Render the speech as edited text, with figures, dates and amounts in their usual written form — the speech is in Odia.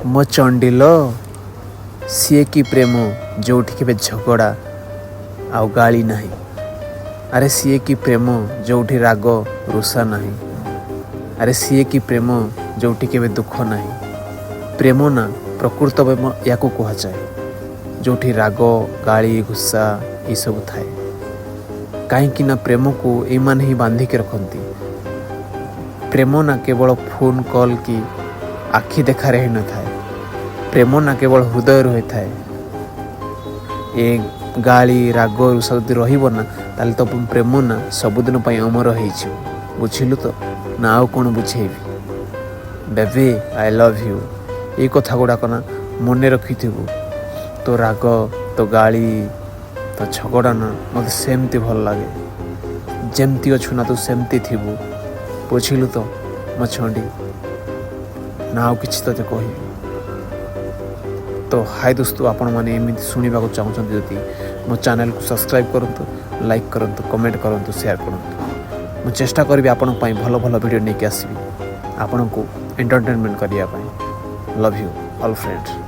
ମୋ ଚଣ୍ଡିଲ, ସିଏ କି ପ୍ରେମ ଯେଉଁଠି କେବେ ଝଗଡ଼ା ଆଉ ଗାଳି ନାହିଁ? ଆରେ, ସିଏ କି ପ୍ରେମ ଯେଉଁଠି ରାଗ ରୁଷା ନାହିଁ? ଆରେ, ସିଏ କି ପ୍ରେମ ଯେଉଁଠି କେବେ ଦୁଃଖ ନାହିଁ? ପ୍ରେମ ନା, ପ୍ରକୃତ ପ୍ରେମ ୟାକୁ କୁହାଯାଏ, ଯେଉଁଠି ରାଗ, ଗାଳି, ଗୁସ୍ସା ଏସବୁ ଥାଏ। କାହିଁକି ନା ପ୍ରେମକୁ ଏଇମାନେ ହିଁ ବାନ୍ଧିକି ରଖନ୍ତି। ପ୍ରେମ ନା କେବଳ ଫୋନ୍ କଲ୍ କି ଆଖି ଦେଖାରେ ହୋଇନଥାଏ। ପ୍ରେମ ନା କେବଳ ହୃଦୟରୁ ହୋଇଥାଏ। ଏ ଗାଳି, ରାଗ, ରୁଷା ଯଦି ରହିବ ନା, ତାହେଲେ ତ ପ୍ରେମ ନା ସବୁଦିନ ପାଇଁ ଅମର ହେଇଯିବ। ବୁଝିଲୁ ତ ନା ଆଉ କ'ଣ ବୁଝେଇବି? Baby, I love you. ଏଇ କଥା ଗୁଡ଼ାକ ନା ମନେ ରଖିଥିବୁ। ତୋ ରାଗ, ତୋ ଗାଳି, ତୋ ଝଗଡ଼ା ନା ମୋତେ ସେମିତି ଭଲ ଲାଗେ। ଯେମିତି ଅଛୁ ନା, ତୁ ସେମିତି ଥିବୁ। ବୁଝିଲୁ ତ ମୋ ଚଣ୍ଡୀ, ନା ଆଉ କିଛି ତୋତେ କହିବି? ତ ହାଇ ଦୋସ୍ତ, ଆପଣମାନେ ଏମିତି ଶୁଣିବାକୁ ଚାହୁଁଛନ୍ତି ଯଦି, ମୋ ଚ୍ୟାନେଲକୁ ସବସ୍କ୍ରାଇବ୍ କରନ୍ତୁ, ଲାଇକ୍ କରନ୍ତୁ, କମେଣ୍ଟ କରନ୍ତୁ, ସେୟାର କରନ୍ତୁ। ମୁଁ ଚେଷ୍ଟା କରିବି ଆପଣଙ୍କ ପାଇଁ ଭଲ ଭଲ ଭିଡ଼ିଓ ନେଇକି ଆସିବି, ଆପଣଙ୍କୁ ଏଣ୍ଟରଟେନମେଣ୍ଟ କରିବା ପାଇଁ। Love you all, friend.